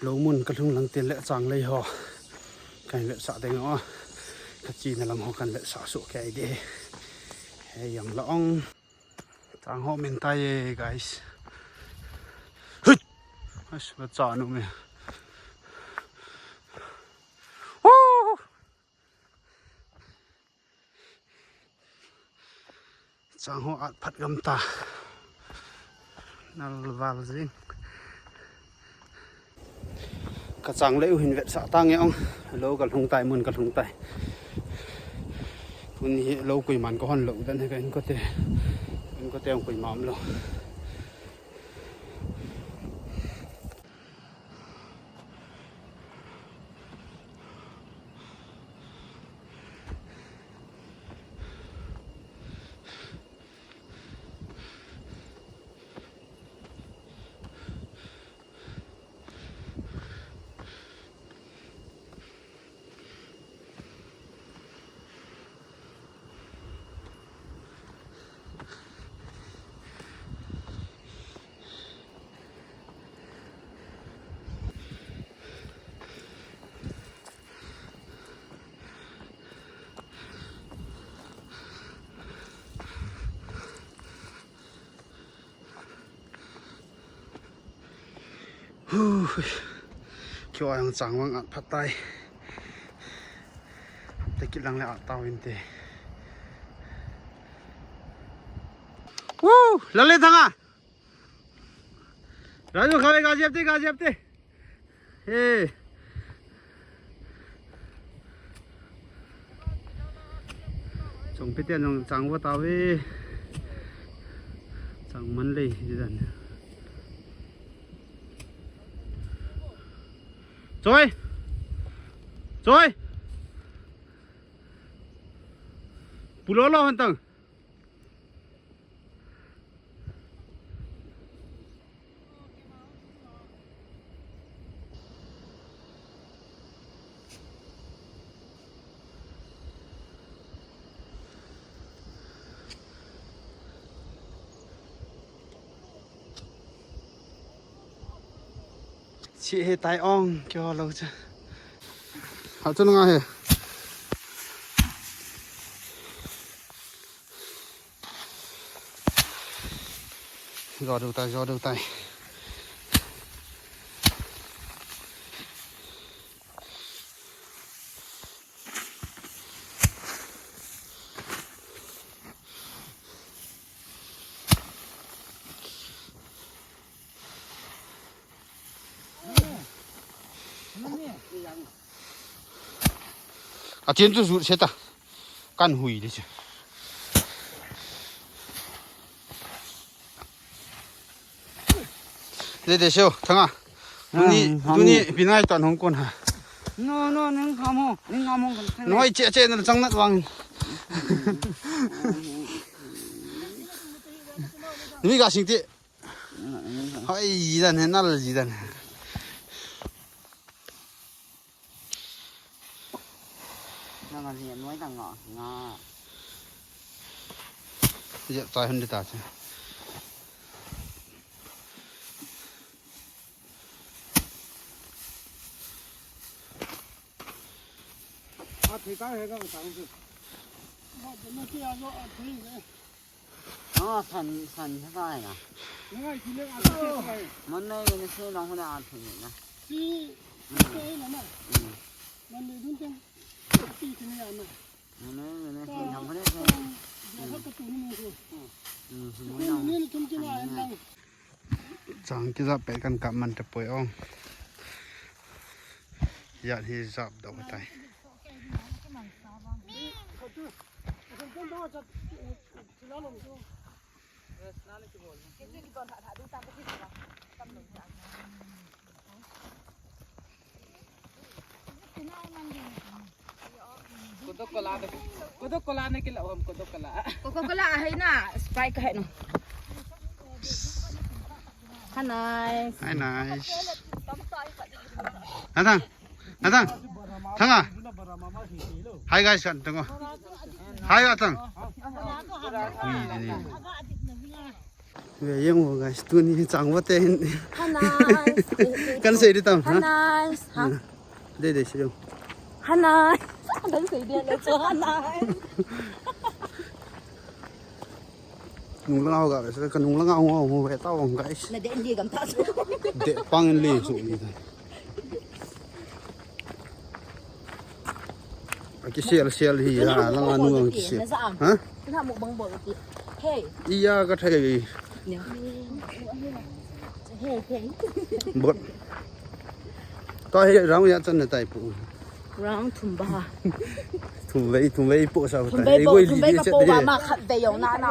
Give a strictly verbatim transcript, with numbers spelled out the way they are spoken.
Lou mun kalhung lang teng le chang lei ho kahin vetsah ding o. Kachena lang ho kahin vetsah soh kei ding. Hei jong la ong. Chang ho min tai e, guys. Hut! As, vetsah nom e. Woo! Chang ho at phat gam ta. Nal val jing. Kachang lei u hin vetsah tange ong. Lou kalhung tai, mun kalhung tai. Tuni hi lou koiman kahon lou dan hi ka inkote. Inkote ong koima umlou. Hu, kio ayang chang vang at phat tai. Te kilang le at tau inte. Woo! Lale thanga. Raju khale ga jep te, ga jep te. Hey. Chong pete nong chang va tau e. Chang man lei ji dan. Choi. Choi. Pulo lo han tang. Chi he tai ong kio lo cha. Ha chu nga he. Jo du tai, jo du tai. A chen chu jut se ta. Kan hui di chu. De de seo, thanga. Tuni, ah, tuni, pinai ton hong kon ha. No, no, nang kham ho, nang kham ho kan thang. Noi che che na chang nat vang. Ni ga sing ti. Hoi, ji dan he, nal ji dan he. Nang an hian nuai tang nga, nga. Jep chai hun di ta che. A thei ta he ka sang chu. Ba de na ti a zo a thei ve. Aa, san, san, sa kai na. Ngai, si le, a, si le, sa kai. Mon nei, ni si long, hula, a, si na. Si, mm, si, na, na. Mm. Mon nei, dun, ten. Si, si, ni, a, na. Mon nei, ni, si, long, hula, sa. Ya, sa, ka, tu, ni, mo, so. Mm, si, mo, long. Ni, ni, tum, tum, a, long. Chang kijap pet kan kap man tapoi ong. Jat hi jap doh tai. Coca-Cola na, Coca-Cola na kila hom, Coca-Cola. Coca-Cola ahi na, Sprite ka hai no. Hi, nice. Hi, nice. Natang, Natang, Thanga. Hi, guys, kan tango. Hi, Natang. Hui, dini. Ve jeng o guys, tuni chang vate hin. Hanai. Kan sei di tam, ha? Hanai. Ha? Dei dei sei jong. Hanai. Kan sei di le chu hanai. Nung langa ho ga ve, ka nung langa ho ho ve ta ong guys. Na de li gam ta chu. De pang in li chu ni ta. Aki sel sel hi ha, langa nung ang ki sel. Na za am. Ha? Na mu bang bol ti. Hey. Iya ka thei. Hey, hey. Bot. Ta he rang ya chan na tai pu. Rang thum ba. Thum vei, thum vei pu sa. Thum vei pu, thum vei ka pu ba ma khat vei yo na na.